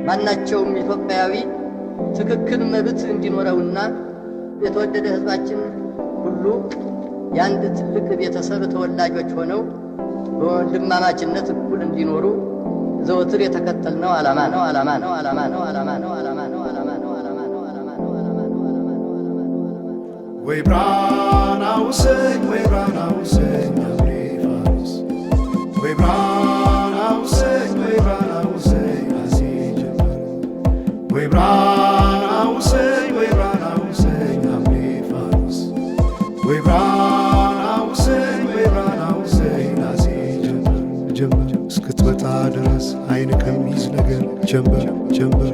ማናቸውም ኢትዮጵያዊ ትክክል መብት እንዲኖረውና የተወደደ ሕዝባችን ሁሉ የአንድ ትልቅ ቤተሰብ ተወላጆች ሆነው በወንድማማችነት እኩል እንዲኖሩ ዘወትር የተከተልነው ዓላማ ነው፣ ዓላማ ነው፣ ዓላማ ነው፣ ዓላማ ነው፣ ዓላማ ነው፣ ዓላማ ነው፣ ዓላማ ነው፣ ዓላማ ነው፣ ዓላማ ነው፣ ዓላማ ነው፣ ዓላማ ነው፣ ዓላማ ነው። ወይ ብራና ውሰኝ፣ ወይ ብራና ውሰኝ አምሬ ፋኖስ፣ ወይ ብራና ውሰኝ፣ ወይ ብራና ውሰኝ አሴ ጀመር፣ ወይ ብራና ውሰኝ፣ ወይ ብራና ውሰኝ አምሬ ፋኖስ፣ ወይ ብራና ውሰኝ፣ ወይ ብራና ውሰኝ አሴ ጀመር ጀመር እስክትመጣ ድረስ አይን ከሚይዝ ነገር ጀንበር ጀንበር።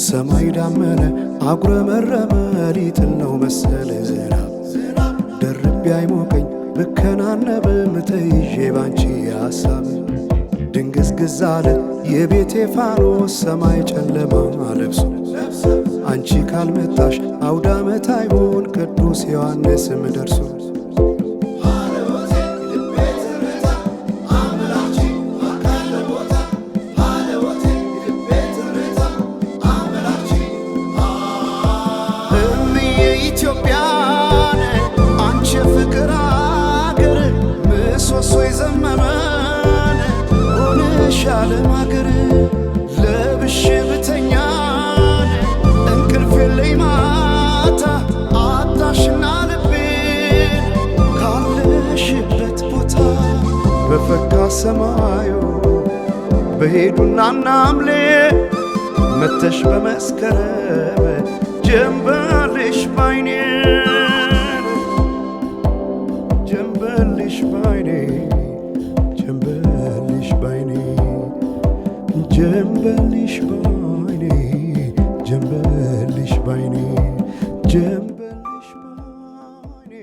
ሰማይ ዳመነ አጉረመረመ፣ ሊጥል ነው መሰለ ዝናብ። ደርቤ አይሞቀኝ ብከናነብም ተይዤ ባንቺ ሐሳብ። ድንግዝግዝ አለ የቤቴ ፋኖስ፣ ሰማይ ጨለማ ለብሶ። አንቺ ካልመጣሽ አውዳመት አይሆን ቅዱስ ዮሐንስም ደርሶ። እምዬ ኢትዮጵያን፣ አንቺ የፍቅር አገር፣ ምሰሶ የዘመመን ሆነሽ ዓለም አገር። ለብሼ ብተኛን እንቅልፍ የለኝ ማታ፣ አጣሽና ልቤን ካለሽበት ቦታ። በፈካ ሰማዩ በሄዱና ናምሌ መተሽ በመስከረም ጀንበልሽ ባይኔ፣ ጀንበልሽ ባይኔ፣ ጀንበልሽ ባይኔ፣ ጀንበልሽ ባይኔ፣ ጀንበልሽ ባይኔ፣ ጀንበልሽ ባይኔ፣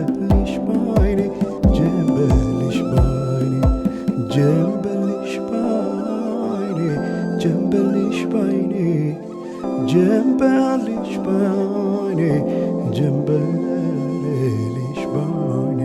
ጀንበልሽ ባይኔ፣ ጀንበልሽ ባይኔ፣ ጀንበልሽ ባይኔ፣ ጀንበልሽ ባይኔ፣ ጀንበልሽ ባይኔ፣ ጀንበልሽ ባይኔ።